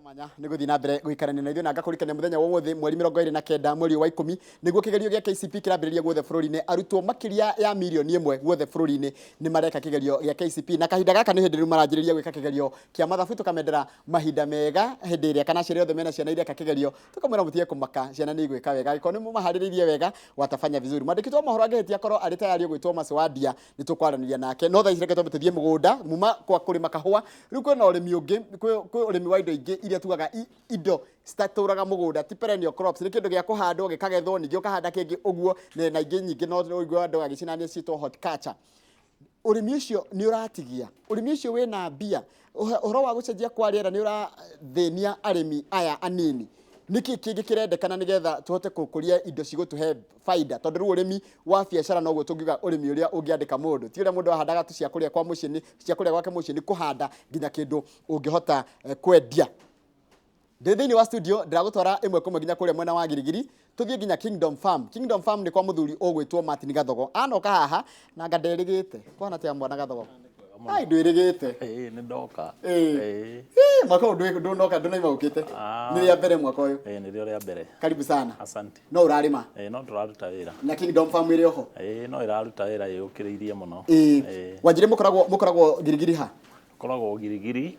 Mwanya nĩ gũthiĩ na mbere gũikarania na ithuĩ na ngakũrikania mũthenya wa ũmũthĩ mweri 29 mweri wa 10 nĩguo kĩgerio gĩa KCP kĩrambĩrĩria guothe bũrũri-inĩ. Arutwo makĩria ya mirioni 1 guothe bũrũri-inĩ nĩ mareka kĩgerio gĩa KCP, na kahinda gaka nĩ hĩndĩ rĩu maranjĩrĩria gwĩka kĩgerio kĩa mathabu. Tũkamendera mahinda mega hĩndĩ ĩrĩa kana aciari othe mena ciana ireka kĩgerio, tũkamwĩra mũtige kũmaka, ciana nĩ igwĩka wega angĩkorwo nĩ mũmaharĩrĩirie wega, watafanya vizuri. Mwandĩki wa mohoro angĩhĩtia akorwo arĩ tayari ũgwĩtwo Maswandia, nĩ tũkwaranĩria nake. No thaa ici reke twambe tũthiĩ mũgũnda muma kwa kũrĩma kahũa. Rĩu kwĩna ũrĩmi ũngĩ, kwĩ ũrĩmi wa indo ingĩ iria tugaga indo citatũraga mũgũnda, ti perennial crops, nĩ kĩndũ gĩa kũhandwo gĩkagethwo, ningĩ ũkahanda kĩngĩ ũguo, na ingĩ nyingĩ no ũigue andũ agĩcinania ciĩtwo horticulture. Ũrĩmi ũcio nĩ ũratigia, ũrĩmi ũcio wĩna mbia. Ũhoro wa gũcenjia kwa rĩera nĩ ũrathĩnia arĩmi aya anini. Nĩkĩ kĩngĩ kĩrendekana nĩgetha tũhote gũkũria indo cigũtũhe baida? Tondũ rĩu ũrĩmi wa biacara noguo tũngiuga ũrĩmi ũrĩa ũngĩandĩka mũndũ, ti ũrĩa mũndũ ahandaga tu cia kũrĩa kwa mũciĩ, nĩ cia kũrĩa gwake mũciĩ, nĩ kũhanda nginya kĩndũ ũngĩhota kwendia. Ndĩ thĩinĩ wa studio ndĩragũtwara ĩmwe kwa ĩmwe nginya kũrĩa mwena wa Girigiri, tũthiĩ nginya Kingdom Farm. Kingdom Farm nĩ kwa mũthuri ũgwĩtwo Martin Gathogo. Anoka haha na anga nderĩgĩte. Kwana atĩa mwana Gathogo? Ai, ndwĩrĩgĩte. Ĩĩ, nĩ ndoka. Ĩĩ. Ĩĩ. Ĩĩ, mwaka ũyũ ndũnoka, ndũnaima ũkĩte. Ah. Nĩ rĩa mbere mwaka ũyũ. Ĩĩ, nĩrĩo rĩa mbere. Karibu sana. Asante. No ũrarĩma? Ĩĩ, no tũraruta wĩra. Na Kingdom Farm ĩrĩ oho? Ĩĩ, no ĩraruta wĩra ĩyũkĩrĩirie mũno. Ĩĩ. Ĩĩ. Wanjĩrĩ mũkoragwo Girigiri ha? Koragwo Girigiri,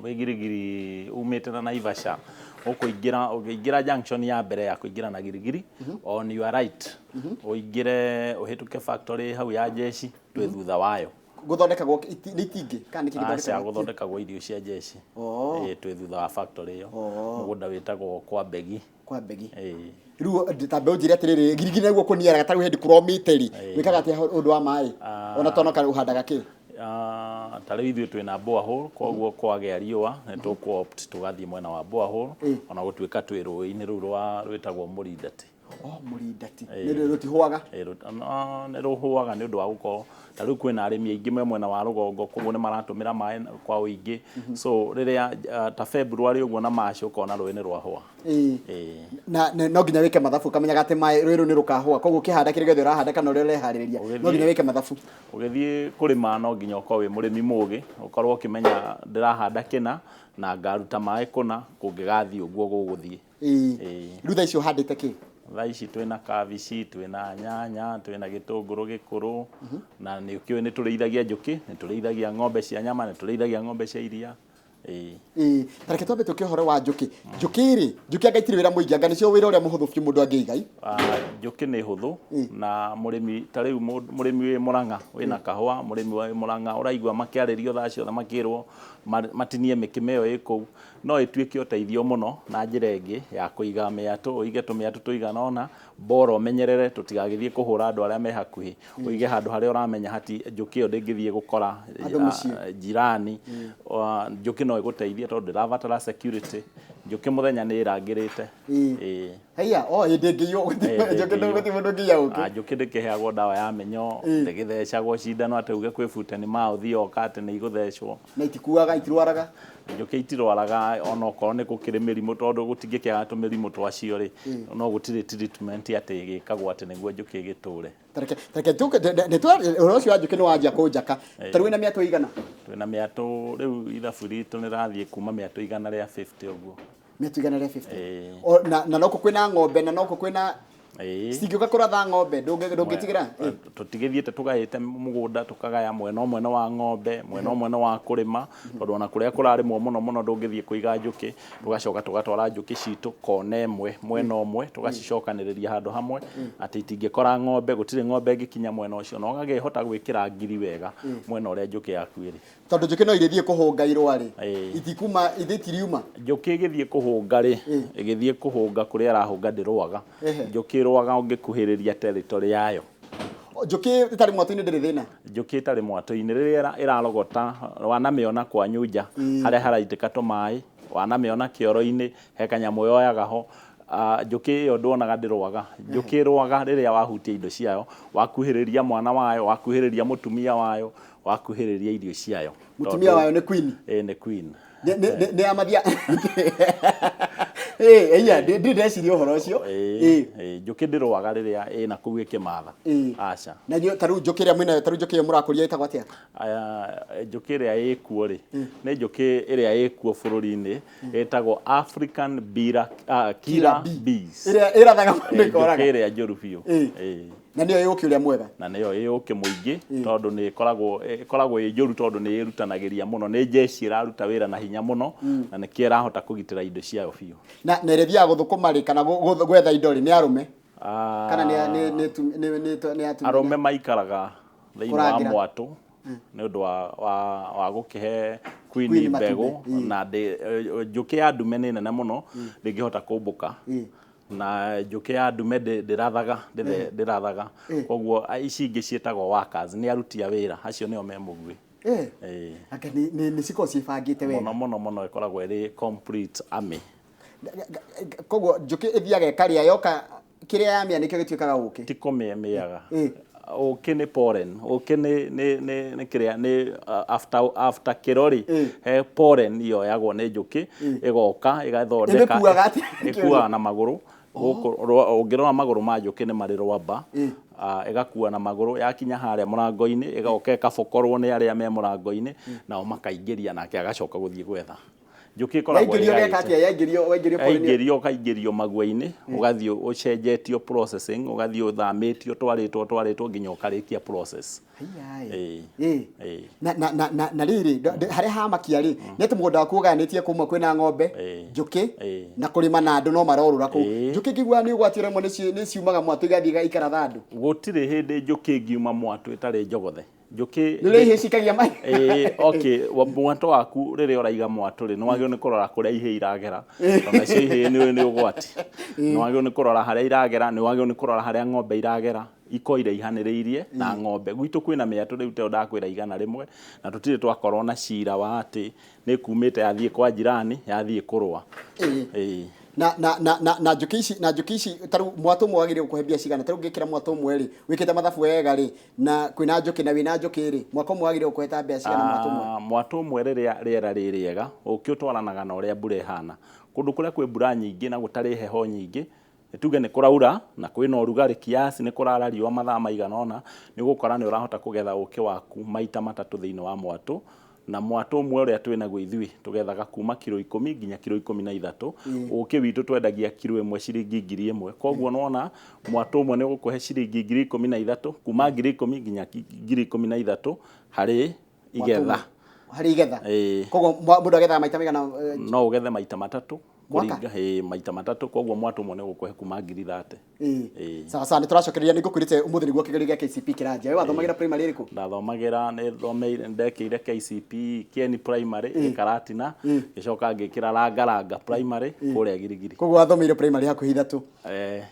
wĩ Girigiri umĩte na Naivasha, ũkũingĩra ũngĩingĩra junction ya mbere ya kũingĩra na Girigiri, on your right, ũingĩre ũhĩtũke factory hau ya jeshi, twĩ thutha wayo. Gũthondekagwo nĩ itingĩ kana nĩ kĩ Aca, gĩthondekagwo? Gũthondekagwo irio cia jeshi. Oh. Ĩĩ, twĩ thutha wa factory ĩyo. Oh. Mũgũnda wĩtagwo kwa Mbegi. Kwa Mbegi. Ĩĩ. Rĩu ta mbeũ njĩre atĩrĩrĩ, Girigiri naguo kũniaraga ta rĩu hĩndĩ kũromĩte rĩ, wĩkaga atĩa ũndũ wa maĩ? Ona tonoka ũhandaga kĩ? Ah, ta rĩu ithuĩ twĩna borehole, koguo kwagĩa riũa nĩ tũkũ opt tũgathiĩ mwena wa borehole, ona gũtuĩka twĩ rũĩ-inĩ rũu rwa rwĩtagwo Mũrindati. Oh, Mũrindati. Nĩ rũtihũaga? Ĩĩ, no, nĩ rũhũaga nĩ ũndũ wa gũkorwo ta rĩu kwĩna arĩmi aingĩ me mwena wa rũgongo, koguo nĩ maratũmĩra maĩ kwa ũingĩ. So rĩrĩa ta February ũguo na March ũkona rũĩ nĩ rwahũa. Ĩĩ. Na no nginya wĩke mathabu ũkamenyaga atĩ maĩ rũĩ rũu nĩ rũkahũa, koguo ũkĩhanda kĩrĩa gĩothe ũrahanda kana ũrĩa ũreharĩrĩria no nginya wĩke mathabu. Ũgĩthiĩ kũrĩma no nginya ũkorwo wĩ mũrĩmi mũgĩ, ũkorwo ũkĩmenya ndĩrahanda kĩna na ngaruta maĩ kũna, kũngĩgathiĩ ũguo gũgũthiĩ. Ĩĩ. Rĩu thaa ici ũhandĩte kĩ? Thaa ici twĩna kabici, twĩna nyanya, twĩna gĩtũngũrũ gĩkũrũ, na nĩ ũkĩũĩ nĩ tũrĩithagia njũkĩ, nĩ tũrĩithagia ng'ombe cia nyama, nĩ tũrĩithagia ng'ombe cia iria. Ĩĩ. Ĩĩ, ta reke twambe tũke ũhoro wa njũkĩ. Njũkĩ rĩ, njũkĩ anga itirĩ wĩra mũingĩ, anga nĩcio wĩra ũrĩa mũhũthũ biũ mũndũ angĩiga ĩ? Ah, njũkĩ nĩ hũthũ na mũrĩmi ta rĩu mũrĩmi wĩ Mũrang'a wĩna kahũa, mũrĩmi wĩ Mũrang'a ũraigua makĩarĩrio thaa ciothe makĩrwo matinie mĩkĩma ĩyo ĩ kũu, no ĩtuĩke ũteithio mũno na njĩra ĩngĩ ya kũiga mĩatũ, ũige tũmĩatũ tũigana ũna, bora ũmenyerere tũtigagĩthiĩ kũhũra andũ arĩa me hakuhĩ, ũige handũ harĩa ũramenya hati njũkĩ ĩyo ndĩngĩthiĩ gũkora Andũ mũciĩ. Jirani. Njũkĩ no ĩgũteithie tondũ ndĩrabatara security, njũkĩ mũthenya nĩ ĩrangĩrĩte. Ĩĩ. Haiya, oh, ĩ ndĩngĩiywo, njũkĩ gũtirĩ mũndũ ũngĩiya ũkĩ. Ah, njũkĩ ndĩkĩheagwo ndawa ya mĩnyoo, ndĩgĩthecagwo cindano atĩ uge kwĩ buteni mouth yoka atĩ nĩ igũthecwo. Na itikuaga, itirwaraga? Njũkĩ itirwaraga ona okorwo nĩ gũkĩrĩ mĩrimũ, tondũ gũtingĩkĩaga tũmĩrimũ twacio rĩ, no gũtirĩ treatment atĩ ĩgĩkagwo atĩ nĩguo njũkĩ ĩgĩtũre. Tareke tũke nĩ twa ũhoro ũcio wa njũkĩ nĩ wanjia kũnjaka. Ta rĩu wĩna mĩatũ ĩigana? Twĩna mĩatũ rĩu, ithabu ritũ nĩ rĩrathiĩ kuma mĩatũ 150 ũguo. Mĩatũ 150? Ĩĩ. O, na noko kwĩna ng'ombe na noko kwĩna Ĩĩ. Cingĩũka kũratha ng'ombe ndũngĩtigĩra? Tũtigĩthiĩte tũgaĩte mũgũnda, tũkagaya mwena ũmwe nĩ wa ng'ombe, mwena ũmwe nĩ wa kũrĩma, tondũ ona kũrĩa kũrarĩmwo mũno mũno ndũngĩthiĩ kũiga njũkĩ. Tũgacoka tũgatwara njũkĩ citũ kona ĩmwe, mwena ũmwe, tũgacicokanĩrĩria handũ hamwe atĩ itingĩkora ng'ombe, gũtirĩ ng'ombe ĩngĩkinya mwena ũcio, na ũgakĩhota gwĩkĩra ngiri wega mwena ũrĩa njũkĩ yaku ĩrĩ. Tondũ njũkĩ no irĩthiĩ kũhũnga irũa rĩ, Ĩĩ. itikuma, ithe itiriuma. Njũkĩ ĩgĩthiĩ kũhũnga rĩ, ĩgĩthiĩ kũhũnga kũrĩa ĩrahũnga ndĩrũaga. Njũkĩ ĩrũaga ũngĩkuhĩrĩria territory yayo. Njũkĩ ĩtarĩ mwatũ-inĩ ndĩrĩ thĩna? Njũkĩ ĩtarĩ mwatũ-inĩ rĩrĩa ĩrarogota, wanamĩona kwanyu nja harĩa haraitĩka tũmaĩ, wanamĩona kĩoro-inĩ he kanyamũ yoyaga ho, njũkĩ ĩyo ndwonaga ndĩrũaga. Njũkĩ ĩrũaga rĩrĩa wahutia indo ciayo, wakuhĩrĩria mwana wayo, wakuhĩrĩria mũtumia wayo, wakuhĩrĩria irio ciayo. Mũtumia wayo nĩ queen? Ĩĩ, nĩ queen. Nĩ amathia. Ĩĩ, iya, ndirĩ ndeciria ũhoro ũcio. Ĩĩ, njũkĩ ndĩrũaga rĩrĩa ĩna kũu ĩkĩmatha. Aca. Na inyuĩ ta rĩu njũkĩ ĩrĩa mwĩnayo, ta rĩu njũkĩ ĩyo mũrakũria ĩtagwo atĩa? Aya, njũkĩ ĩrĩa ĩkuo rĩ, nĩ njũkĩ ĩrĩa ĩkuo bũrũri-inĩ ĩtagwo African Bee, Killer Bees. Ĩrĩa ĩrathaga mũndũ Njũkĩ ĩkoraga. ĩrĩa njũru biũ. Na nĩyo ĩ ũkĩ ũrĩa mwega. Na nĩyo ĩ ũkĩ mũingĩ, tondũ nĩ ĩkoragwo ĩ njũru, tondũ nĩ ĩrutanagĩria mũno, nĩ jeshi ĩraruta wĩra na hinya mũno, na nĩkĩo ĩrahota kũgitĩra indo ciayo biũ. Na ĩrĩa ĩthiaga gũthũkũma rĩ, kana gwetha indo rĩ, nĩ arũme? Kana nĩ atumia? Arũme maikaraga thĩinĩ wa mwatũ nĩ ũndũ wa gũkĩhe queen mbegũ, na njũkĩ ya ndume nĩ nene mũno, ndĩngĩhota kũmbũka. Na njũkĩ ya ndume ndĩrathaga, ndĩrathaga. Koguo ici ingĩ ciĩtagwo workers, nĩ aruti a wĩra, acio nĩo me mũguĩ. Anga nĩ cikoragwo ciĩbangĩte wega. Mũno mũno mũno, ĩkoragwo ĩrĩ complete army. Koguo njũkĩ ĩthiaga ĩkarĩa, yoka kĩrĩa yamĩa nĩkĩo gĩtuĩkaga ũkĩ. Ti kũmĩmĩaga. Ũkĩ nĩ pollen, ũkĩ nĩ kĩrĩa nĩ after kĩro rĩ, he pollen yoyagwo nĩ njũkĩ, ĩgoka ĩgathondeka. Ĩmĩkuaga atĩa? Ĩkuaga na magũrũ. Ũngĩrora magũrũ ma njũkĩ nĩ marĩ rwamba. Ĩgakua na magũrũ, yakinya harĩa mũrango-inĩ, ĩgoka ĩkabokorwo nĩ arĩa me mũrango-inĩ, nao makaingĩria, nake agacoka gũthiĩ gwetha. Njũkĩ ĩkoragwo ĩgaĩte. Yaingĩrio ũkaingĩrio magua-inĩ, ũgathiĩ ũcenjetio processing, ũgathiĩ ũthamĩtio, twarĩtwo nginya ũkarĩkia process. Na rĩrĩ, harĩa hamakia rĩ, nĩ atĩ mũgũnda waku ũgayanĩtie kuma kwĩna ng'ombe, njũkĩ, na kũrĩma na andũ no marorũra kũu. Njũkĩ ngĩigua nĩ ũgwati rĩmwe nĩ ciumaga mwatũ igathiĩ igaikara tha andũ. Gũtirĩ hĩndĩ njũkĩ ĩngiuma mwatũ ĩtarĩ njogothe. Njũkĩ nĩ ũrĩa ihĩĩ cikagia mai. Okay, mwatũ waku rĩrĩa ũraiga mwatũ rĩ, nĩ wagĩrĩirwo nĩ kũrora kũrĩa ihĩĩ iragera, tondũ nacio ihĩĩ nĩ ũgwati. Nĩ wagĩrĩirwo nĩ kũrora harĩa iragera, nĩ wagĩrĩirwo nĩ kũrora harĩa ng'ombe iragera, iko iraihanĩrĩirie na ng'ombe. Gwitũ kwĩna mĩatũ rĩu teo ndakwĩra 100, na tũtirĩ twakorwo na cira wa atĩ nĩ kumĩte yathiĩ kwa jirani, yathiĩ kũrũa. Na njũkĩ ici, na njũkĩ ici ta rĩu mwatũ ũmwe wagĩrĩirwo kũhe mbia cigana? Ta rĩu ngĩkĩra mwatũ ũmwe rĩ, wĩkĩte mathabu wega rĩ, na kwĩna njũkĩ na wĩna njũkĩ rĩ, mwaka ũmwe wagĩrĩirwo kũhe ta mbia cigana mwatũ ũmwe? Mwatũ ũmwe rĩrĩa rĩera rĩ rĩega, ũkĩ ũtwaranaga na ũrĩa mbura ĩhana. Kũndũ kũrĩa kwĩ mbura nyingĩ na gũtarĩ heho nyingĩ, tuge nĩ kũraura na kwĩna ũrugarĩ kiasi, nĩ kũrara riũa mathaa maigana ũna, nĩ ũgũkora nĩ ũrahota kũgetha ũkĩ waku maita matatũ thĩinĩ wa mwatũ. Na mwatũ ũmwe ũrĩa twĩnaguo ithuĩ tũgethaga kuma kiro 10 nginya kiro 13. Ũkĩ witũ twendagia kiro 1 ciringi 1000. Koguo nĩwona mwatũ ũmwe nĩ ũgũkũhe ciringi 13,000, kuma 10,000 nginya 13,000 harĩ igetha. Harĩ igetha. Koguo mũndũ agethaga maita maigana? No ũgethe maita matatũ. Kũringa, maita matatũ, koguo mwatũ ũmwe nĩ ũgũkũhe kuma 30,000. Sawa sawa, nĩ tũracokereria, nĩ ngũkwĩrĩte ũmũthĩ nĩguo kĩgerio gĩa KCP kĩranjia. We wathomagĩra primary ĩrĩkũ? Ndathomagĩra, nĩ thomeire, ndekĩire KCP Kieni Primary Karatina, ngĩcoka ngĩkĩra Langalanga Primary kũrĩa Girigiri. Koguo wathomeire primary hakuhĩ ithatũ.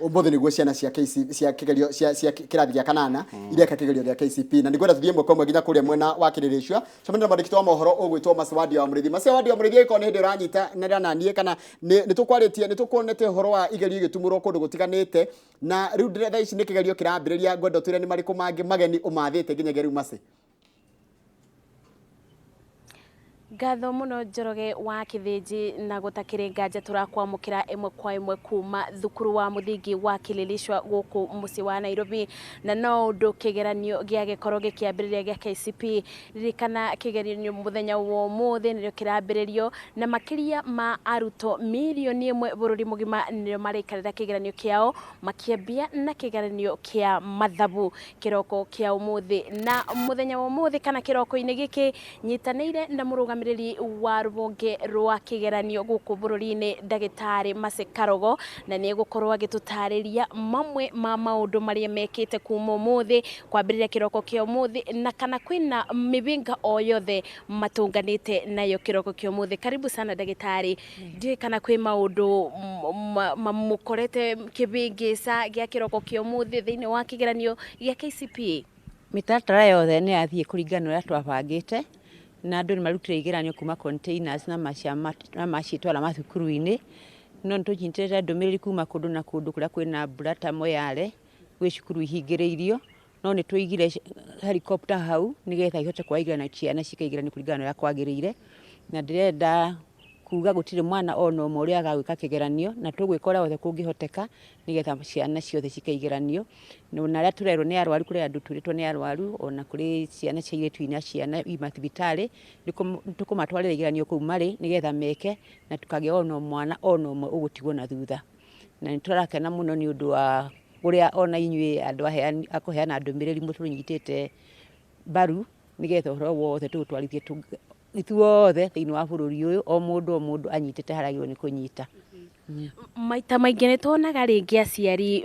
Ũmũthĩ nĩguo ciana cia KCP, cia kĩgerio cia kĩrathi gĩa kanana ireka kĩgerio gĩa KCP, na nĩngwenda tũthiĩ ĩmwe kwa ĩmwe nginya kũrĩa mwena wa Kĩrĩrĩcua. Cemania na mwandĩki wa mohoro ũgwĩtwo Macewadia wa Mũrĩithi. Macewadia wa Mũrĩithi, angĩkorwo nĩ hĩndĩ ũranyita na niĩ, kana nĩ tũkwarĩtie, nĩ tũkuonete ũhoro wa igerio igĩtumũrwo kũndũ gũtiganĩte, na rĩu thaa ici nĩ kĩgerio kĩrambĩrĩria, ngwenda ũtwĩre nĩ marĩkũ mangĩ mageni ũmathĩte nginyagia rĩu Mace. Ngatho mũno Njoroge wa Kĩthĩnji, na gũtakĩrĩ nganja tũrakwamũkĩra ĩmwe kwa ĩmwe kuma thukuru wa mũthingi wa Kileleshwa gũkũ mũciĩ wa Nairobi, na no ũndũ kĩgeranio gĩa gĩkorwo gĩkĩambĩrĩria gĩa KCP. Ririkana kĩgeranio mũthenya wa ũmũthĩ nĩrĩo kĩrambĩrĩrio, na makĩria ma arutwo 1 million bũrũri mũgima nĩrĩo maraikarĩra kĩgeranio kĩao, makĩambia na kĩgeranio kĩa mathabu kĩroko kĩa ũmũthĩ. Na mũthenya wa ũmũthĩ kana kĩroko-inĩ gĩkĩ nyitanĩire na mũrũgamĩrĩri wa rũhonge rwa kĩgeranio gũkũ bũrũri-inĩ ndagĩtarĩ Mercy Karogo, na nĩ egũkorwo agĩtũtarĩria mamwe ma maũndũ marĩa mekĩte kuma ũmũthĩ kwambĩrĩria kĩroko kĩa ũmũthĩ, na kana kwĩna mĩhĩnga o yothe matũnganĩte nayo kĩroko kĩa ũmũthĩ. Karibu sana ndagĩtarĩ. Ndiũĩ kana kwĩ maũndũ mamũkorete kĩhĩngĩca gĩa kĩroko kĩa ũmũthĩ thĩinĩ wa kĩgeranio gĩa KCPE. Mĩtaratara yothe nĩ yathiĩ kũringana na ũrĩa twabangĩte, na andũ nĩ marutire igeranio kuma containers na macitwara mathukuru-inĩ, no nĩ tũnyitĩte ndũmĩrĩri kuma kũndũ na kũndũ kũrĩa kwĩna mbura ta Moyale, gwĩ cukuru ihingĩrĩirio, no nĩ tũigire helicopter hau nĩgetha ihote kuoya igeranio, ciana ciĩke igeranio kũringana na ũrĩa kwagĩrĩire. Na ndĩrenda Kuga gũtirĩ mwana ona ũmwe ũrĩa agagwĩka kĩgeranio, na tũgwĩka ũrĩa wothe kũngĩhoteka nĩgetha ciana ciothe cike igeranio. Na arĩa tũrerwo nĩ arwaru, kũrĩ andũ twĩrĩtwo nĩ arwaru, ona kũrĩ ciana cia airĩtu na ciana i mathibitarĩ, nĩ tũkũmatwarĩra igeranio kũu marĩ nĩgetha meke na tũkagĩa ona mwana ona ũmwe ũgũtigwo na thutha. Na nĩ tũrakena mũno nĩ ũndũ wa ũrĩa ona inyuĩ andũ a kũheana ndũmĩrĩri mũtũnyitĩte mbaru nĩgetha ũhoro wothe tũũtwarithie ithuothe thĩinĩ wa bũrũri ũyũ, o mũndũ o mũndũ anyitĩte harĩa agĩrĩirwo nĩ kũnyita. Maita maingĩ nĩ tuonaga rĩngĩ aciari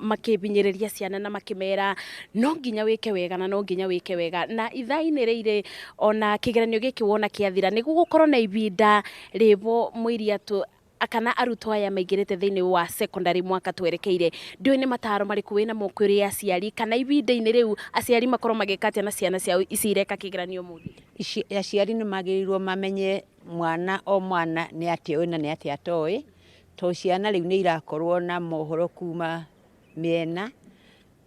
makĩhinyĩrĩria ciana na makĩmera no nginya wĩke wega na no nginya wĩke wega, na ithaa-inĩ rĩrĩ ona kĩgeranio gĩkĩ wona kĩathira nĩ gũgũkorwo na ibinda rĩbo mũiriatũ kana arutwo aya maingĩrĩte thĩinĩ wa secondary mwaka twerekeire. Ndiũĩ nĩ mataro marĩkũ wĩnamo kũrĩ aciari, kana ibinda-inĩ rĩu aciari makorwo magĩka atĩa na ciana ciao ici ireka kĩgeranio ũmũthĩ? Aciari nĩ magĩrĩirwo mamenye mwana o mwana nĩ atĩa oĩ na nĩ atĩa atoĩ, tondũ ciana rĩu nĩ irakorwo na mohoro kuma mĩena,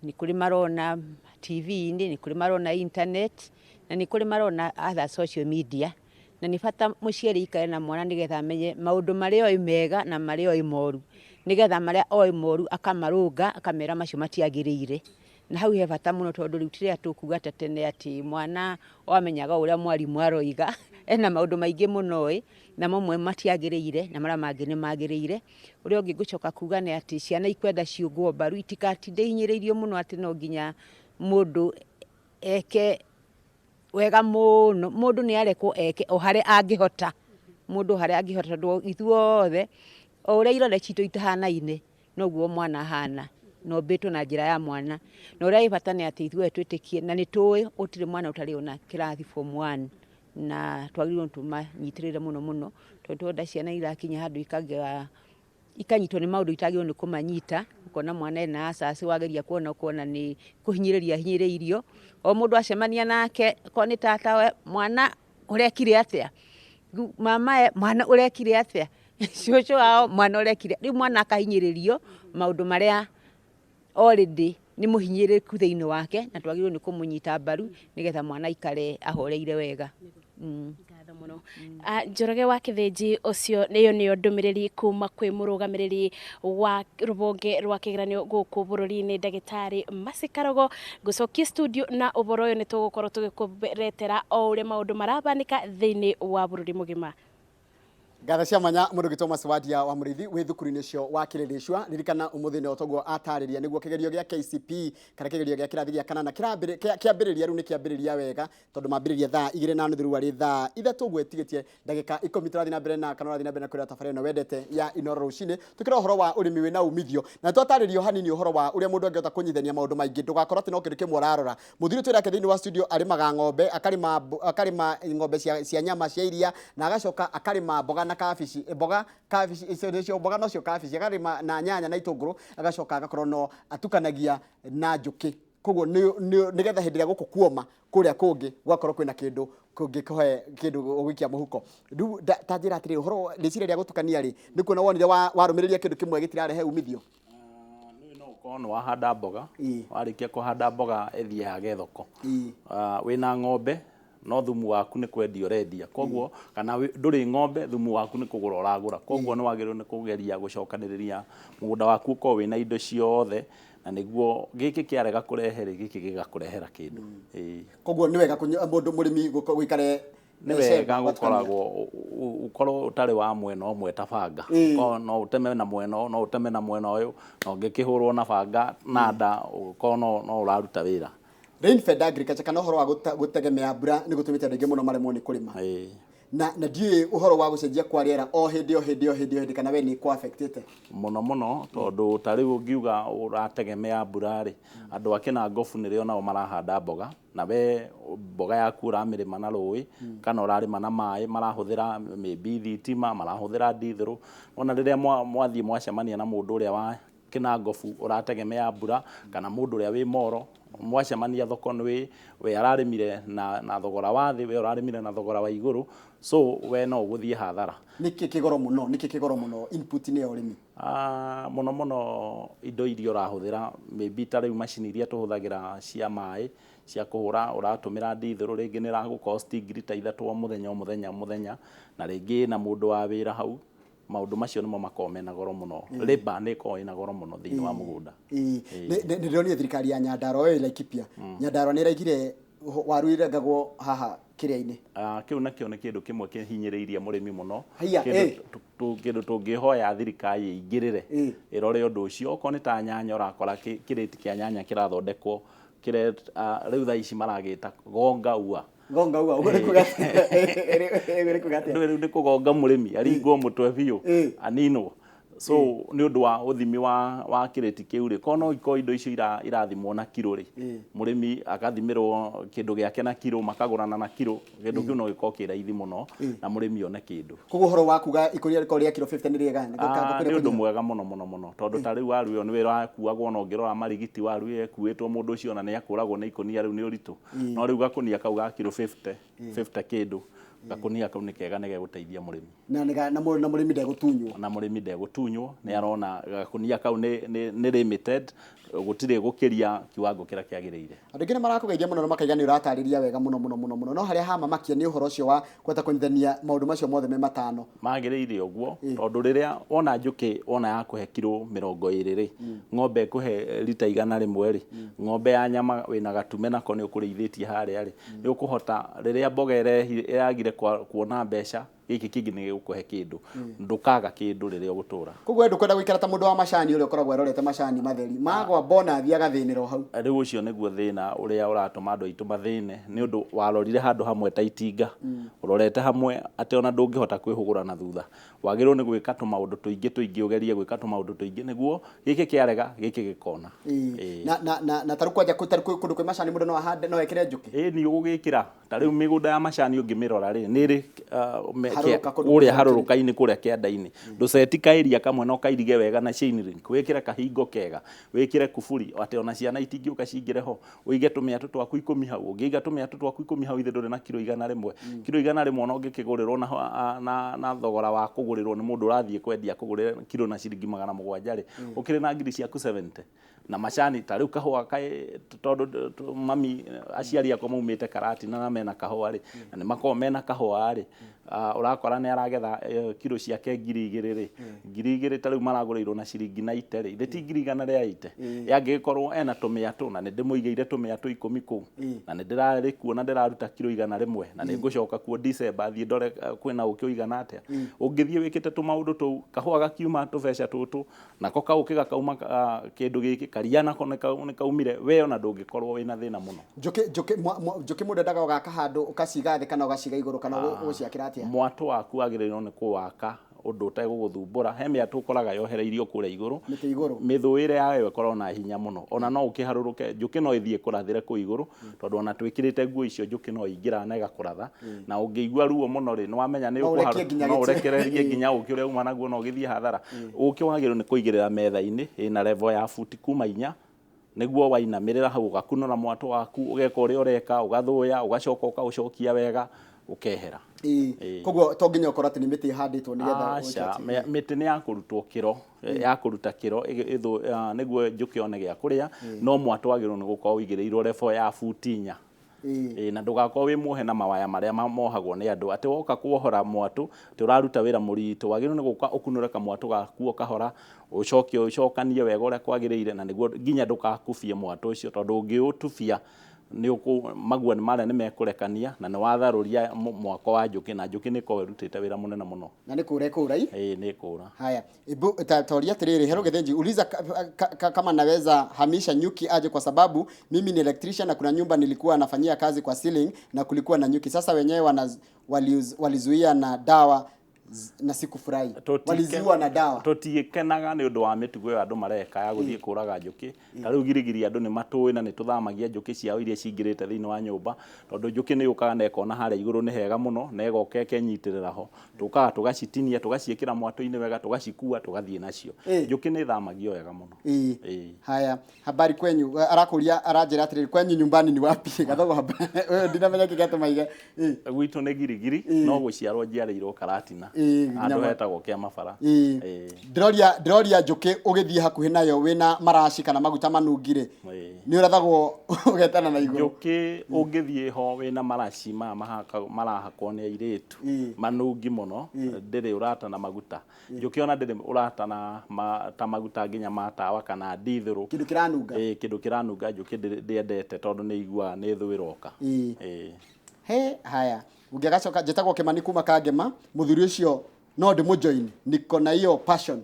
nĩ kũrĩ marona TV-inĩ, nĩ kũrĩ marona internet, na nĩ kũrĩ marona other social media. Na nĩ bata mũciari aikare na mwana nĩgetha amenye maũndũ marĩa oĩ mega na marĩa oĩ moru, nĩgetha marĩa oĩ moru akamarũnga akamera macio matiagĩrĩire. Na hau he bata mũno tondũ rĩu ti rĩrĩa tũkuga ta tene atĩ mwana o amenyaga o ũrĩa mwarimũ aroiga, ena maũndũ maingĩ mũno oĩ, na mamwe matiagĩrĩire na marĩa mangĩ nĩ magĩrĩire. Ũrĩa ũngĩ ngũcoka kuga nĩ atĩ ciana ikwenda ciũngwo mbaru itikatinde ihinyĩrĩirio mũno atĩ no nginya mũndũ eke wega mũno. Mũndũ nĩ arekwo eke o harĩa angĩhota, mũndũ o harĩa angĩhota tondũ ithuothe o ũrĩa irore citũ itahanaine noguo mwana ahana na ũmbĩtwo na njĩra ya mwana. Na ũrĩa wĩ bata nĩ atĩ ithuothe twĩtĩkie na nĩ tũĩ gũtirĩ mwana ũtarĩ ona kĩrathi form one, na twagĩrĩirwo nĩ tũmanyitĩrĩre mũno mũno tondũ tũrenda ciana irakinya handũ ikagĩa ikanyitwo nĩ maũndũ itagĩrĩirwo nĩ kũmanyita, ũkona mwana ena ulcers wageria kuona ũkona nĩ kũhinyĩrĩrio ahinyĩrĩirio, o mũndũ acemania nake okorwo nĩ tata we, mwana ũrekire atĩa, mama e mwana ũrekire atĩa, cũcũ wao mwana ũrekire, rĩu mwana akahinyĩrĩrio maũndũ marĩa already nĩ mũhinyĩrĩrĩku thĩinĩ wake na twagĩrĩirwo nĩ kũmũnyita mbaru nĩgetha mwana aikare ahoreire wega. Ngatho mũno. Njoroge wa Kĩthĩnji, ũcio ĩyo nĩyo ndũmĩrĩri kuma kwĩ mũrũgamĩrĩri wa rũhonge rwa kĩgeranio gũkũ bũrũri-inĩ, ndagĩtarĩ Mercy Karogo. Ngũcokie studio na ũhoro ũyũ nĩ tũgũkorwo tũgĩkũretera o ũrĩa maũndũ marabanĩka thĩinĩ wa bũrũri mũgima. Ngatho cia mwanya mũndũ gĩtwo Thomas Wadia wa Mũrĩithi wĩ thukuru-inĩ ũcio wa Kĩrĩrĩcua. Ririkana ũmũthĩ no toguo atarĩria nĩguo kĩgerio gĩa KCPE kana kĩgerio gĩa kĩrathi gĩa kanana kĩambĩrĩria rĩu nĩ kĩambĩrĩria wega tondũ mambĩrĩria thaa 2:30 rĩu arĩ thaa 3 ũguo ĩtigĩtie ndagĩka 10. Tũrathiĩ na mbere na kana ũrathiĩ na mbere na kwĩra tabarĩra ĩno wendete ya Inooro rũcinĩ, tũkĩra ũhoro wa ũrĩmi wĩna umithio na twatarĩrio hanini ũhoro wa ũrĩa mũndũ angĩhota kũnyithania maũndũ maingĩ, ndũgakorwo atĩ no kĩndũ kĩmwe ũrarora. Mũthuri twĩ nake thĩinĩ wa studio arĩmaga ng'ombe, akarĩma ng'ombe cia nyama, cia iria, na agacoka akarĩma mboga na kabici, mboga kabici icio nĩcio mboga nocio kabici, akarĩma na nyanya na itũngũrũ, agacoka agakorwo no atukanagia na njũkĩ. Koguo nĩgetha hĩndĩ ĩrĩa gũkũ kuoma kũrĩa kũngĩ gũgakorwo kwĩna kĩndũ kũngĩkũhe kĩndũ ũgũikia mũhuko. Rĩu ta njĩra atĩrĩrĩ, ũhoro rĩciria rĩa gũtukania rĩ, nĩ kuona wonire warũmĩrĩria kĩndũ kĩmwe gĩtirarehe umithio? Nĩ no ũkorwo nĩ wahanda mboga, warĩkia kũhanda mboga ĩthiĩ yage thoko. Wĩna ng'ombe no thumu waku nĩ kwendia ũrendia, koguo kana ndũrĩ ng'ombe thumu waku nĩ kũgũra ũragũra, koguo nĩ wagĩrĩirwo nĩ kũgeria gũcokanĩrĩria mũgũnda waku ũkorwo wĩna indo ciothe, na nĩguo gĩkĩ kĩarega kũrehe rĩ, gĩkĩ gĩgakũrehera kĩndũ. Koguo nĩ wega mũndũ mũrĩmi gũikare nĩ wega gũkoragwo ũkorwo ũtarĩ wa mwena ũmwe ta banga, ũkorwo no ũteme na mwena ũyũ, no ũteme na mwena ũyũ, na ũngĩkĩhũrwo na banga na nda ũkorwo no ũraruta wĩra. Rainfed agriculture kana ũhoro wa gũtegemea mbura nĩ gũtũmĩte andũ aingĩ mũno maremwo nĩ kũrĩma. Na ndiũĩ ũhoro wa gũcenjia kwa rĩera o hĩndĩ o hĩndĩ o hĩndĩ o hĩndĩ kana we nĩ kwa affectĩte? Mũno mũno tondũ ta rĩu ũngiuga ũrategemea mbura rĩ, andũ a Kĩnangobu nĩrĩo nao marahanda mboga, na we mboga yaku ũramĩrĩma na rũĩ kana ũrarĩma na maĩ, marahũthĩra maybe thitima, marahũthĩra ndithũrũ. Wona rĩrĩa mwathiĩ mwacemania na mũndũ ũrĩa wa Kĩnangobu ũrategemea mbura kana mũndũ ũrĩa wĩ Moro, mwacemania thoko nĩ we ararĩmire na thogora wa thĩ, we ũrarĩmire na thogora wa igũrũ, so we no ũgũthiĩ hathara. Nĩkĩ kĩgoro mũno? Nĩkĩ kĩgoro mũno input-inĩ ya ũrĩmi? Mũno mũno indo iria ũrahũthĩra, maybe ta rĩu macini iria tũhũthagĩra cia maĩ, Cia kũhũra ũratũmĩra ndithũrũ, rĩngĩ nĩ ĩragũ cost ngiri ta 3 o mũthenya o mũthenya o mũthenya, na rĩngĩ ĩna mũndũ wa wĩra hau. Maũndũ macio nĩmo makoragwo mena goro mũno. Labour nĩ ĩkoragwo ĩna goro mũno thĩinĩ wa mũgũnda. Nĩ ndĩronire thirikari ya Nyandarua, we wĩ Laikipia, Nyandarua nĩ ĩraigire waru irengagwo haha kĩrĩa-inĩ. Kĩu nakĩo nĩ kĩndũ kĩmwe kĩhinyĩrĩirie mũrĩmi mũno. Haiya, Kĩndũ kĩndũ tũngĩhoya thirikari ĩingĩrĩre, ĩrore ũndũ ũcio. Okorwo nĩ ta nyanya, ũrakora kĩrĩti kĩa nyanya kĩrathondekwo kĩre rĩu thaa ici maragĩta gonga ua. Gonga ua, ũguo nĩ kuga ũguo nĩ kuga atĩa? Rĩu nĩ kũgonga mũrĩmi aringwo mũtwe biũ, aninwo. So nĩ ũndũ wa ũthimi wa kĩrĩti kĩu rĩ, korwo no ikorwo indo icio irathimwo na kiro rĩ, mũrĩmi akathimĩrwo kĩndũ gĩake na kiro, makagũrana na kiro, kĩndũ kĩu no gĩkorwo kĩ raithi mũno na mũrĩmi one kĩndũ. Koguo ũhoro wa kuga ikũnia rĩkorwo rĩa kiro 50 nĩ rĩega? Nĩ ũndũ mwega mũno mũno mũno, tondũ ta rĩu waru ĩyo nĩ wĩra wakuagwo, na ũngĩrora marigiti waru ĩyo ĩkuĩtwo, mũndũ ũcio ona nĩ akũragwo nĩ ikũnia rĩu nĩ ũritũ. No rĩu gakũnia kau ga kiro 50, 50 kĩndũ, gakũnia kau nĩ kega, nĩ gegũteithia mũrĩmi. Na mũrĩmi ndegũtunywo. Na mũrĩmi ndegũtunywo, nĩ arona gakũnia kau nĩ limited, gũtirĩ gũkĩria kiwango kĩrĩa kĩagĩrĩire. Andũ aingĩ nĩ marakũgeithia mũno na makaiga nĩ ũratarĩria wega mũno mũno mũno mũno, no harĩa hamamakia nĩ ũhoro ũcio wa kũhota kũnyitithania maũndũ macio mothe me matano. Magĩrĩire ũguo, tondũ rĩrĩa wona njũkĩ wona yakũhe kiro 20 rĩ, ng'ombe ĩkũhe rita 100 rĩ, ng'ombe ya nyama wĩna gatume nako nĩ ũkũrĩithĩtie harĩa rĩ, nĩ ũkũhota rĩrĩa mboga ĩragire kuona mbeca, gĩkĩ kĩngĩ nĩ gĩgũkũhe kĩndũ, ndũkaga kĩndũ rĩrĩa ũgũtũra. Koguo we ndũkwenda gũikara ta mũndũ wa macani ũrĩa ũkoragwo erorete macani matheri magwa bonathi agathĩnĩra o hau. Rĩu ũcio nĩguo thĩna ũrĩa ũratũma andũ aitũ mathĩne, nĩ ũndũ warorire handũ hamwe ta itinga, ũrorete hamwe atĩ ona ndũngĩhota kwĩhũgũra na thutha. Wagĩrĩirwo nĩ gwĩka tũmaũndũ tũingĩ tũingĩ, ũgerie gwĩka tũmaũndũ tũingĩ nĩguo gĩkĩ kĩarega gĩkĩ gĩkona. Na tarĩu kwanja tarĩu kũndũ kwĩ macani mũndũ no ahande, no ekĩre njũkĩ? Ĩĩ, nĩ ũgũgĩkĩra. Ta rĩu mĩgũnda ya macani ũngĩmĩrora rĩ, nĩ ĩrĩ Harũrũka kũndũ kũrĩa kũrĩa harũrũka-inĩ kũrĩa kĩanda-inĩ. Ndũceti kaĩria kamwe na ũkairige wega na chain link, wĩkĩre kahingo kega, wĩkĩre kuburi atĩ ona ciana itingĩũka cingĩre ho, ũige tũmĩatũ twaku 10 hau. Ũngĩiga tũmĩatũ twaku 10 hau, ithe ndũrĩ na kiro 100. Kiro 100 ona ũngĩkĩgũrĩrwo na thogora wa kũgũrĩrwo nĩ mũndũ ũrathiĩ kwendia kũgũrĩre kiro na ciringi 700 rĩ, ũkĩrĩ na ngiri ciaku 70. Na macani ta rĩu kahũa kaĩ, tondũ mami aciari akwa maumĩte Karatina na mena kahũa rĩ, na nĩ makoragwo mena kahũa rĩ, ũrakora nĩ aragetha kiro ciake 2000 rĩ, 2000 ta rĩu maragũrĩirwo na ciringi na ite rĩ, ithe ti ngiri igana rĩa ite. Yangĩgĩkorwo ena tũmĩatũ, na nĩ ndĩmũigĩire tũmĩatũ 10 kũu, na nĩ ndĩrarĩ kuo na ndĩraruta kiro 100, na nĩ ngũcoka kuo December thiĩ ndore kwĩna ũkĩ ũigana atĩa. Ũngĩthiĩ wĩkĩte tũmaũndũ tũu, kahũa gakiuma tũbeca tũtũ, nako kaũkĩ gakauma kĩndũ gĩkĩ, karia nako nĩ kaumire, we ona ndũngĩkorwo wĩna thĩna mũno. Njũkĩ mũndũ endaga ũgaka handũ ũkaciga thĩ kana ũgaciga igũrũ kana ũgũciakĩra atĩa? Mwatũ waku wagĩrĩirwo nĩ kũwaka ũndũ ũtegũgũthumbũra. He mĩatũ ũkoraga yohereirio kũrĩa igũrũ. Mĩtĩ igũrũ. Mĩthũĩre yayo ĩkoragwo na hinya mũno. Ona no ũkĩharũrũke, njũkĩ no ĩthiĩ ĩkũrathĩre kũu igũrũ, tondũ ona twĩkĩrĩte nguo icio njũkĩ no ĩingĩraga na ĩgakũratha. Na ũngĩigua ruo mũno rĩ, nĩ wamenya nĩ No ũrekie nginya no gĩtĩ. ũrekererie nginya ũkĩ ũrĩa uma naguo no ũgĩthiĩ hathara. Ũkĩ wagĩrĩirwo nĩ kũigĩrĩra metha-inĩ ĩna level ya buti kuma 4, nĩguo wainamĩrĩra hau ũgakunũra mwatũ waku, ũgeka ũrĩa ũreka, ũgathũya, ũgacoka ũkaũcokia wega, ũkehera. Koguo to nginya ũkorwo atĩ nĩ mĩtĩ ĩhandĩtwo nĩgetha Aca, ũke atĩ- mĩtĩ nĩ ya kũrutwo kĩro, ya kũruta kĩro, nĩguo njũkĩ yone gĩa kũrĩa, no mwatũ wagĩrĩirwo nĩ gũkorwo ũigĩrĩirwo level ya buti 4. Na ndũgakorwo wĩ muohe na mawaya marĩa mohagwo nĩ andũ atĩ woka kuohora mwatũ atĩ ũraruta wĩra mũritũ, wagĩrĩirwo nĩ gũka ũkunũre kamwatũ gaku o kahora, ũcoke ũcokanie wega ũrĩa kwagĩrĩire, na nĩguo nginya ndũgakubie mwatũ ũcio, tondũ ũngĩũtubia magua marĩa nĩ mekũrekania na nĩ watharũria mwako wa njũkĩ, na njũkĩ nĩ ĩkoragwo ĩrutĩte wĩra mũnene mũno. Na nĩ kũra ĩkũra i? Ĩĩ, nĩ kũra. Haya, ibu, tauria atĩrĩrĩ, Hello Githinji, uliza kama naweza hamisha nyuki aje, kwa sababu mimi ni electrician na kuna nyumba nilikuwa nafanyia kazi kwa ceiling na kulikuwa na nyuki. Sasa wenyewe walizuia na dawa na sikufurahi. Waliziua na dawa. Tũtiĩkenaga nĩ ũndũ wa mĩtugo ĩyo andũ mareka ya gũthiĩ kũraga njũkĩ. Ta rĩu girigiri andũ nĩ matũĩ na nĩ tũthamagia njũkĩ ciao iria cingĩrĩte thĩinĩ wa nyũmba, tondũ njũkĩ nĩ yũkaga na ĩkona harĩa igũrũ nĩ hega mũno na ĩgoka ĩkenyitĩrĩra ho. Tũkaga tũgacitinia, tũgaciĩkĩra mwatũ-inĩ wega, tũgacikua, tũgathiĩ nacio. Njũkĩ nĩ ĩthamagio wega mũno. Haya, habari kwenyu. Arakũria, aranjĩra atĩrĩrĩ, kwenyu nyumbani ni wapi? Gathogo haba. Wewe ndinamenya kĩrĩa gĩatũma aige. Gwitũ nĩ girigiri, no gũciarwo njiarĩirwo Karatina. Handũ nyama- hetagwo Kĩamabara. Ndĩroria ndĩroria njũkĩ ũgĩthiĩ hakuhĩ nayo wĩna maraci kana maguta manungi-rĩ, nĩ ũrathagwo ũgetana na igũrũ? Njũkĩ ũngĩthiĩ ho wĩna maraci maya marahakwo nĩ airĩtu, manungi mũno, ndĩrĩ ũrata na maguta. Njũkĩ ona ndĩrĩ ũrata na ta maguta nginya ma tawa kana ndithũrũ. Kĩndũ kĩranunga. Kĩndũ kĩranunga njũkĩ ndĩendete tondũ nĩ iguaga nĩ thũ ĩroka. He haya, ũngĩ agacoka, njĩtagwo Kĩmani kuma Kangema, mũthuri ũcio no ndĩmũjoin, niko na hiyo passion,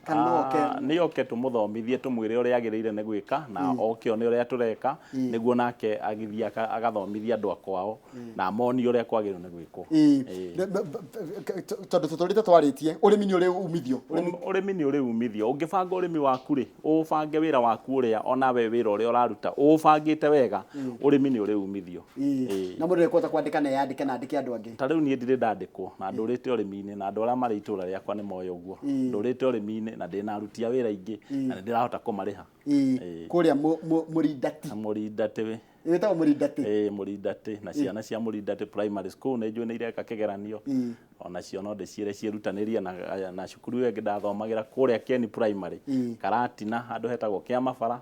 kana no oke? Nĩ oke tũmũthomithie, tũmwĩre ũrĩa agĩrĩire nĩ gwĩka, na oke one ũrĩa tũreka, nĩguo nake agĩthiĩ agathomithia andũ a kwao na amonie ũrĩa kwagĩrĩirwo nĩ gwĩkwo. Tondũ tũtũrĩte twarĩtie, ũrĩmi nĩ ũrĩ umithio. Ũrĩmi nĩ ũrĩ umithio. Ũngĩbanga ũrĩmi waku rĩ, ũbange wĩra waku ũrĩa onawe wĩra ũrĩa ũraruta ũũbangĩte wega, ũrĩmi nĩ ũrĩ umithio. Na mũndũ nĩekũhota kwandĩka na eyandĩke na andĩke andũ angĩ? Ta rĩu niĩ ndirĩ ndandĩkwo na ndũrĩte ũrĩmi-inĩ, na andũ arĩa marĩ itũra rĩakwa nĩ moĩ ũguo. Ndũrĩte ũrĩmi-inĩ na ndĩna aruti a wĩra aingĩ na nĩ ndĩrahota kũmarĩha. Kũrĩa Mũrindati. Mũrindati. Wĩtagwo Mũrindati? Ĩĩ, Mũrindati. Na ciana cia Mũrindati Primary School nĩ njũĩ nĩ ireka kĩgeranio, onacio no ndĩciĩre ciĩrutanĩrie, na cukuru ĩyo ĩngĩ ndathomagĩra kũrĩa Keni Primary, Karatina, handũ hetagwo Kĩamabara,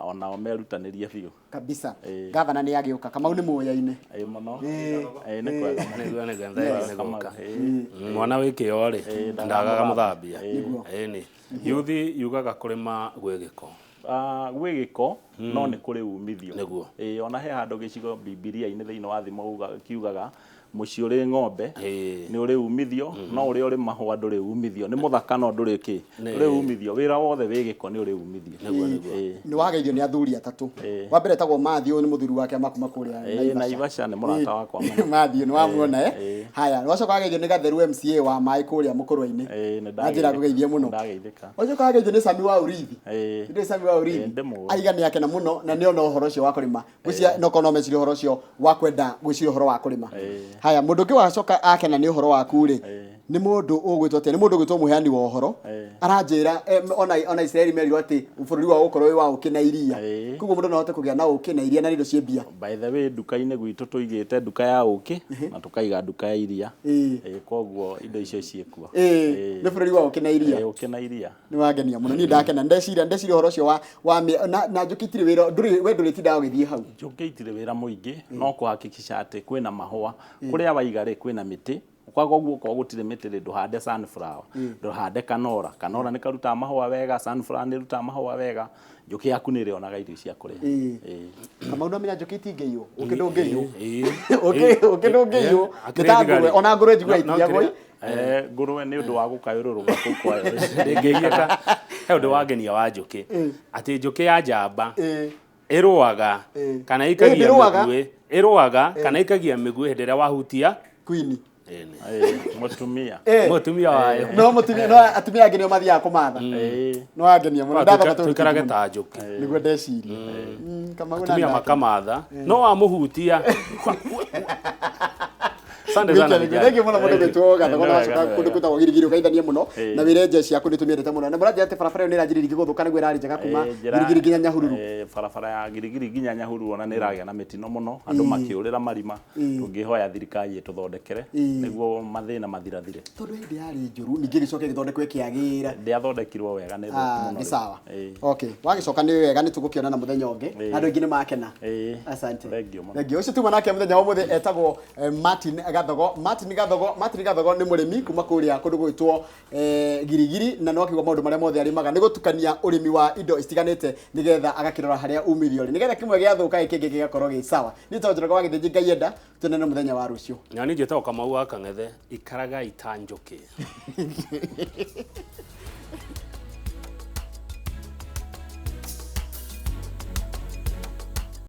onao merutanĩrie biũ. Kabisa. Gavana nĩ agĩũka, Kamau nĩ mũyaine. Ĩĩ mũno. Ĩĩ nĩ kwega mũno. Nĩguo nĩguo thengiũ nĩ Kamau, gũka. ĩĩ. Mwana wĩ kĩo rĩ, ndagaga mũthambia. Nĩguo. Ĩni yuthi yugaga kũrĩma gwĩ gĩko. Gwĩ gĩko no nĩ kũrĩ umithio. Nĩguo. Ĩĩ, ona he handũ gĩcigo Bibilia-inĩ thĩinĩ wa thimo kiugaga mũciĩ ũrĩ ng'ombe nĩ ũrĩ umithio, no ũrĩa ũrĩ mahũa ndũrĩ umithio. Nĩ mũthaka no ndũrĩ kĩ, ndũrĩ umithio. Wĩra wothe wĩ gĩko nĩ ũrĩ umithio. Nĩguo nĩguo. Nĩ wageithio nĩ athuri atatũ. Wa mbere etagwo Matthew, nĩ mũthuri wake ama kuma kũrĩa Naivasha, nĩ mũrata wakwa mũno. Matthew nĩ wamuona, eh? Haya, wacoka wageithio nĩ Gatheru MCA wa maĩ kũrĩa Mũkũrwe-inĩ. Nĩ Na njĩra ngũgeithie mũno. Ndageithĩka. Wacoka wageithio nĩ Sami wa Urithi. Ndĩ Sami wa Urithi. Ndĩmũĩ. Aiga nĩ akena mũno na nĩ ona ũhoro ũcio wa kũrĩma. Gwĩciria no korwo no meciria ũhoro ũcio wa kwenda gwĩciria ũhoro wa kũrĩma. Haya, mũndũ ũngĩ wacoka akena nĩ ũhoro waku rĩ, nĩ mũndũ ũgwĩtwo atĩa? Nĩ mũndũ ũgwĩtwo mũheani wa ũhoro. Aranjĩra ona Isiraeli merirwo atĩ bũrũri wao ũgũkorwo wĩ wa ũkĩ na iria. Koguo mũndũ no ahote kũgĩa na ũkĩ na iria na indo ciĩ mbia. By the way, nduka-inĩ gwitũ tũigĩte nduka ya ũkĩ na tũkaiga nduka ya iria. Koguo indo icio ciĩkuo. Nĩ bũrũri wa ũkĩ na iria. Ũkĩ na iria. Nĩ wangenia mũno, niĩ ndakena, ndeciria ũhoro ũcio wa na njũkĩ itirĩ wĩra, ndũrĩ we ndũrĩtindaga ũgĩthiĩ hau. Njũkĩ itirĩ wĩra mũingĩ, no kũhakikisha atĩ kwĩna mahũa. Kũrĩa waiga rĩ, kwĩna mĩtĩ. Kwaga ũguo okorwo gũtirĩ mĩtĩ rĩ, ndũhande sunflower, ndũhande kanora. Kanora nĩ karutaga mahũa wega, sunflower nĩ ĩrutaga mahũa wega, njũkĩ yaku nĩ ĩrĩonaga irio cia kũrĩa. Kamau no menya njũkĩ itingĩiywo, ũkĩ ndũngĩiywo. Ũkĩ Ũkĩ ndũngĩiywo, nĩ ta ngũrwe, ona ngũrwe njiguaga itiyagwo. Ngũrwe nĩ ũndũ wa gũkayũrũrũka kũu kwayo. Ndĩngĩiyĩka. He ũndũ wangenia wa njũkĩ, atĩ njũkĩ ya njamba ĩrũaga kana ĩkagia Ndĩrũaga. mĩguĩ, ĩrũaga kana ĩkagia mĩguĩ hĩndĩ ĩrĩa wahutia Queen. Mũtumia. Mũtumia wayo. No mũtumia, no atumia angĩ nĩo mathiaga kũmatha. No wangenia mũno. Ndathoma tũrĩ Tũikarage mũno. ta njũkĩ. Nĩguo ndeciria. Kamau na Atumia ndake. makamatha no wamũhutia. Asante sana vijana. Thengiũ mũno mũndũ gwĩtwo Gathogo na Nĩ wega, wacoka nĩ kũndũ wega. kwĩtagwo Girigiri ũgeithanie mũno na wĩre nje ciaku nĩ tũmĩendete mũno, na mũranjĩra atĩ barabara ĩyo nĩ ĩranjĩrĩria gũthũka nĩguo ĩrarĩ njega kuma Girigiri nginya Nyahururu. Barabara ya Girigiri nginya Nyahururu ona nĩ ĩragĩa na mĩtino mũno, andũ makĩũrĩra marima. Tũngĩhoya thirikari ĩtũthondekere nĩguo mathĩna mathirathire. Tondũ hĩndĩ yarĩ njũru, ningĩ ĩgĩcoka ĩgĩthondekwo ĩkĩagĩra. Ndĩathondekirwo wega, nĩ thũku mũno Nĩ rĩu. sawa. Okay, wagĩcoka nĩ wega, nĩ tũgũkĩonana mũthenya ũngĩ. Andũ aingĩ nĩ makena. Asante. Thengiũ mũno. Thengiũ. Ũcio tuma nake mũthenya wa ũmũthĩ etagwo Martin Gathogo. Martin Gathogo, Martin Gathogo nĩ mũrĩmi kuma kũrĩa kũndũ gwĩtwo Girigiri, na no akiuga maũndũ marĩa mothe arĩmaga nĩ gũtukania ũrĩmi wa indo itiganĩte nĩgetha agakĩrora harĩa umithio ũrĩ, nĩgetha kĩmwe gĩathũka gĩkĩ gĩgakorwo gĩ sawa. Niĩ tondũ Njoroge wa Gĩthĩnji, Ngai enda tuonane mũthenya wa rũciũ. Na niĩ njĩtagwo Kamau wa Kang'ethe, ikaragai ta njũkĩ.